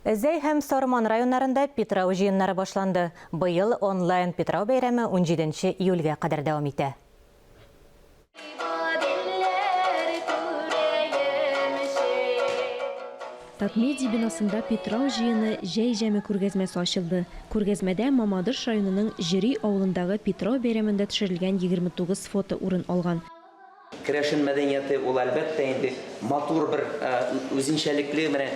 Зәй һәм Сарман районнарында Питрау җыеннары башланды. Быел онлайн Питрау бәйрәме унҗиденче июльгә кадәр дәвам итә. Татмедиа бинасында Питрау җыены Җәй җәме күргәзмәсе ачылды. Күргәзмәдә Мамадыш районының Җөри авылындагы Питрау бәйрәмендә төшерелгән 29 фото урын алган. Керәшен мәдәнияте ул, әлбәттә инде, матур бер үзенчәлекле менә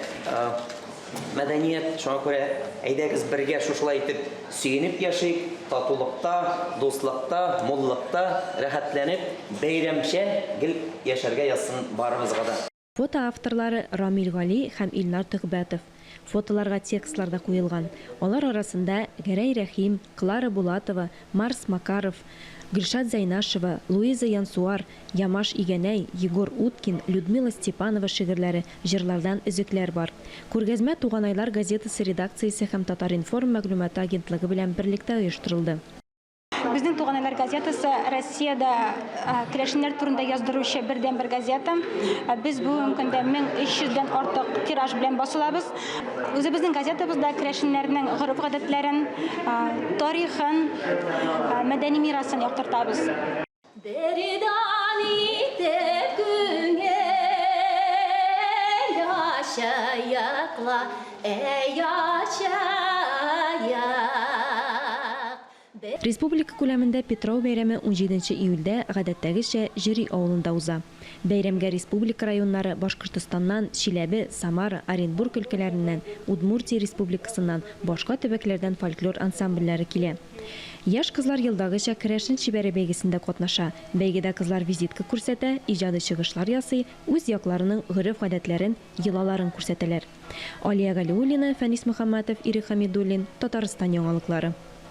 мәдәният. Шуңа күрә әйдәгез бергә шушылай итеп сөенеп яшик, татулыкта, дуслыкта, муллыкта рәхәтләнеп, бәйрәмчә гел яшәргә язсын барыбызга да. Фото авторлары, Рамил Гали һәм Илнар Төхбәтов. Фотоларга текстлар да куелган. Алар арасында Гәрәй Рәхим, Клара Булатова, Марс Макаров, Гөлшат Зәйнашева, Луиза Янсуар, Ямаш Игәнәй, Егор Уткин, Людмила Степанова шигырьләре, җырлардан өзекләр бар. Күргәзмә Туганайлар газетасы редакциясе һәм Татар-информ мәгълүматы агентлыгы белән берлектә оештырылды. Безнең Туганайлар газетасы Россиядә керәшеннәр турында яздыручы бердәнбер газета. Без бүгенге көндә 1300 дән артык тираж белән басылабыз. Үзебезнең газетабызда керәшеннәрнең гореф-гадәтләрен, тарихын, мәдәни мирасын яктыртабыз. Бердан итеп күңел ачаяк ла, әй ачаяк. Республика күләмендә Питрау бәйрәме унҗиденче июльдә, гадәттәгечә, Җөри авылында уза. Бәйрәмгә республика районнары, Башкортостаннан, Чиләбе, Самара, Оренбург өлкәләреннән, Удмуртия Республикасыннан, башка төбәкләрдән фольклор ансамбльләре килә. Яшь кызлар елдагыча Керәшен чибәре бәйгесендә катнаша. Бәйгедә кызлар визитка күрсәтә, иҗади чыгышлар ясый, үз якларының гореф-гадәтләрен, йолаларын күрсәтәләр. Алия Галиуллина, Фәнис Мөхәммәтов, Ирек Хәмидуллин, Татарстан яңалыклары.